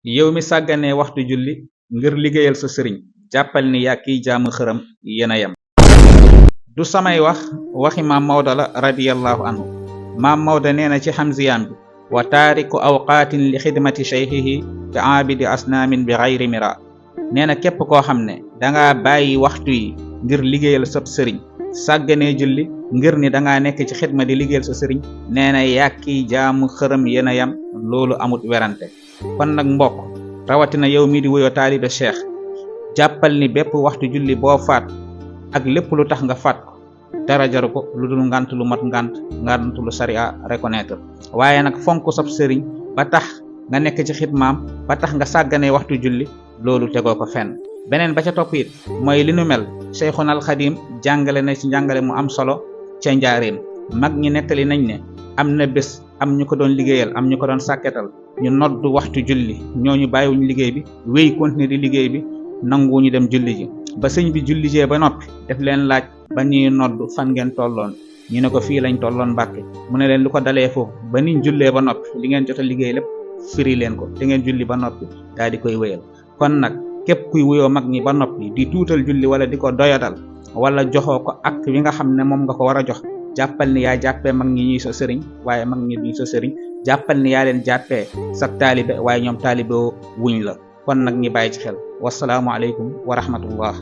yow mi sàgganee waxtu julli ngir liggéeyal sa sëriñ jàppal ni yaa kiy jaamu xërëm yéen a yem. du samay waxi maam Maodo la radiyallahu anhu. maam Maodo nee na ci xamziyaan bi wa taariku awqaatin li xidmati cheikhihi ka aabidi asnaamin bi xayri mira. nee na képp koo xam ne danga bàyyi waxtu yi ngir liggéeyal sa sëriñ sàgganee julli ngir ni danga nekk ci xidma di liggéeyal sa sëriñ nee na yaa kiy jaamu xërëm yéen a yem. loolu amut werante. kon nag mbokk rawatina yow mii di wuyoo taalibe cheikh jàppal ni bépp waxtu julli boo faat ak lépp lu tax nga faat ko dara jaru ko lu dul ngant lu mat ngant lu sariya reconnaître. waaye nag fonk sab sëriñ ba tax nga nekk ci xidmaam ba tax nga sàgganee waxtu julli loolu tegoo ko fenn. beneen ba ca topp it mooy li nu mel Cheikhuna al Xadim jàngale na ci njàngale mu am solo ca njaareem. mag ñi nettali nañ ne am na bés am ñu ko doon liggéeyal am ñu ko doon sàkketal ñu noddu waxtu julli ñooñu bàyyiwuñu liggéey bi wéy continuer di liggéey bi nanguwuñu dem julli ji ba sëñ bi jullijee ba noppi def leen laaj ba ñuy noddu fan ngeen tolloon ñu ne ko fii lañ tolloon Mbàkke. mu ne leen lu ko dalee foofu ba niñ jullee ba noppi li ngeen jot a liggéey lépp firi leen ko te ngeen julli ba noppi daal di koy wéyal. kon nag képp kuy wuyoo mag ñi ba noppi di tuutal julli wala di ko doyadal wala joxoo ko ak wi nga xam ne moom nga ko war a jox jàppal ni yaa jàppee mag ñi ñuy sa sëriñ waaye mag ñi duñ sa sëriñ. jàppal ni yaa leen jàppee sa taalibe waaye ñoom taalibe wuñ la. kon nag ñi bàyyi ci xel wasalaamu aleykum wa rahmatullah.